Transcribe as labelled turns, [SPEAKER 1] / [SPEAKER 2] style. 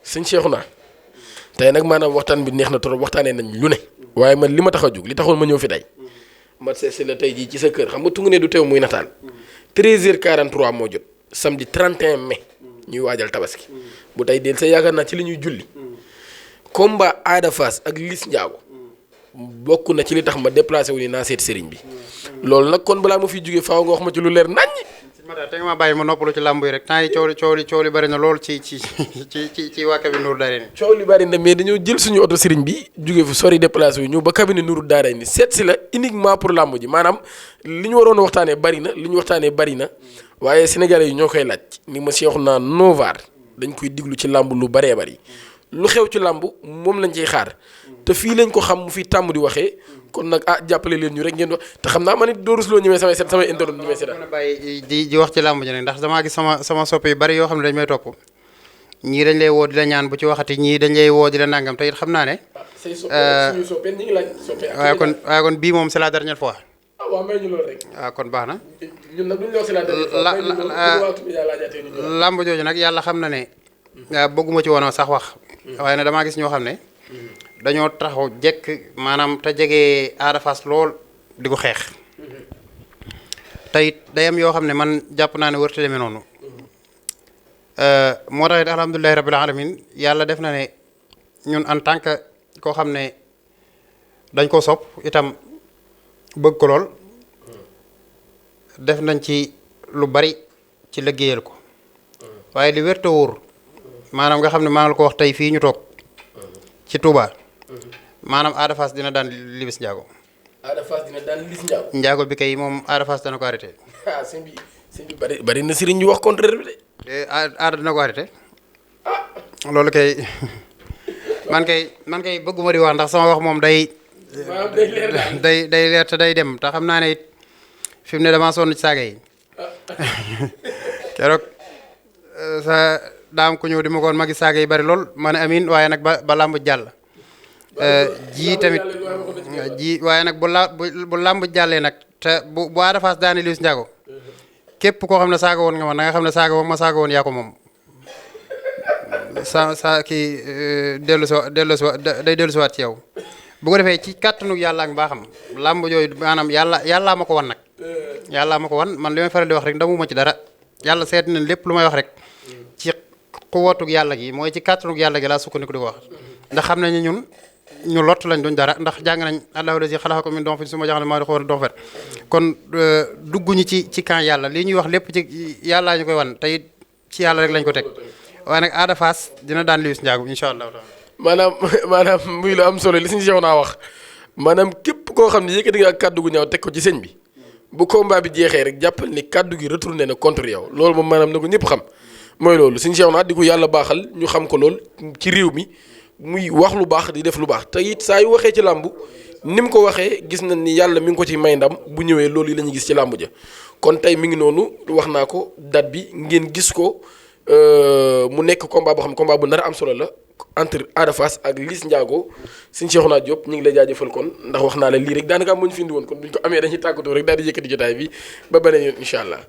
[SPEAKER 1] sëñ Cheikhouna tey nag maanaam waxtaan bi neex na trop waxtaanee nañ lu ne waaye man li ma tax a jóg li taxoon ma ñëw fi tey ma seesi la tey jii ci sa kër xam nga tungu ne du teew muy nataal 13h43 moo jot samedi 31 mai ñuy waajal tabaski bu tey del sa yaakaar naa ci li ñuy julli combat Ada Fass ak Liss Ndiago bokk na ci li tax ma déplacé wu ni naa seet sëriñ bi loolu nag kon balaa ma fiy jógee faaw nga wax ma ci lu leer naññ.
[SPEAKER 2] Mata te nga ma bàyyi ma noppalu ci làmb yi rek temps yi coow li bari na lool ci waa cabinet Nourou Darayni.
[SPEAKER 1] coow li bari na mais dañoo jël suñu oto sëriñ bi jógee fu sori déplacé wu ñëw ba cabinet Nourou Darayni seet si la uniquement pour làmb ji maanaam li ñu waroon a waxtaanee bari na li ñu waxtaanee bari na waaye sénégalais yi ñoo koy laaj ni ma Cheikhouna Novar dañ koy diglu ci làmb lu baree bari lu xew ci làmb moom lañ ciy xaar te fii lañ ko xam mu fi tàmm di waxee kon nag jàppale leen ñu rek ngeen wax te xam naa man it doo rusloo ñëwee samay internet ñëwee si daal.
[SPEAKER 2] bàyyi di wax ci làmb ji nag ndax damaa gis sama soppe yu bari yoo xam ne dañ may topp ñii dañ lay woo di la ñaan bu ci waxati ñii dañ lay woo di la nangam te it xam naa ne.
[SPEAKER 1] say suñu soppeen ñu ngi laaj soppeen
[SPEAKER 2] waaye kon bii moom c'est la dernière fois.
[SPEAKER 1] waaw may ñu loolu rek.
[SPEAKER 2] waaw kon baax na.
[SPEAKER 1] ñun nag duñ la wax c'est la dernière fois.
[SPEAKER 2] làmb jooju nag yàlla xam na ne. bëgguma ci woon sax wax. waaye nag damaa gis ñoo xam ne. dañoo taxaw jekk maanaam te jege Ada Fass lool di ko xeex. te it day am yoo xam ne man jàpp naa ne warut a demee noonu. moo tax it alhamdulilahi rabbil alamin yàlla def na ne ñun en tant que koo xam ne dañ ko sopp itam bëgg ko lool def nañ ci lu bari ci liggéeyal ko waaye li wér te wóor maanaam nga xam ne maa ngi la ko wax tey fii ñu toog ci Touba maanaam Ada Fass dina daan Liss Ndiago.
[SPEAKER 1] Ada Fass dina daan Liss Ndiago.
[SPEAKER 2] Ndiago bi kay moom Ada Fass dana ko arrêté.
[SPEAKER 1] ah sëñ bi bari na sëriñ ñu wax contraire bi de.
[SPEAKER 2] Ada dina ko arrêté loolu kay man kay bëgguma di wax ndax sama wax moom day. day leer te day dem te xam naa ne it fi mu ne damaa sonn ci saaga yi keroog sa daam ku ñëw di ma koon magi saaga yi bari lool ma ne amin waaye nag ba làmb jàll ji tamit ji waaye nag bu làmb jàllee nag te bu Ada Fass daane Liss Ndiago képp koo xam ne saaga woon nga ma na nga xam ne saaga woon ma saaga woon yaa ko moom sa kii dellu si waat ci yow bu ko defee ci kàttanu yàlla ak mbaaxam làmb jooyu maanaam yàllaa ma ko wan nag yàllaa ma ko wan man li may faral di wax rek ndamuma ci dara yàlla seet na lépp lu may wax rek ci xuwatug yàlla gi mooy ci kàttanug yàlla gi laa sukkandiku di ko wax ndax xam nañu ñun ñu lott lañ duñ dara ndax jàng nañ allahu lazi xalaqakum min dofin summa jaxala maa di xool dofet kon dugguñu ci camp yàlla li ñuy wax lépp ci yàllaa ñu koy wan te it ci yàlla rek lañ ko teg waaye nag Ada Fass dina daan Liss Ndiago incha allah.
[SPEAKER 1] maanaam muy lu am solo li suñu naa wax maanaam képp koo xam ne yëkkati nga ak kàddu gu ñaaw teg ko ci sëñ bi bu combat bi jeexee rek jàppal ni kàddu gi retourné na contre yow loolu moom maanaam na ko ñëpp xam mooy loolu suñu Cheikhouna di ko yàlla baaxal ñu xam ko lool ci réew mi muy wax lu baax di def lu baax te it saa yu waxee ci làmb ni mu ko waxee gis nañ ni yàlla mi ngi ko ci may ndam bu ñëwee loolu yi la ñuy gis ci làmb ja kon tey mi ngi noonu wax naa ko date bi ngeen gis ko mu nekk combat boo xam ne combat bu nar a am solo la entre Ada Fass ak Liss Ndiago sëñ Cheikhouna Diop ñu ngi lay jaajëfal kon ndax wax naa la lii rek daanaka am moo ñu fi indi woon kon buñ ko amee dañuy tàggatoo rek daal di yëkkati jotaay bi ba beneen yoon incha allah.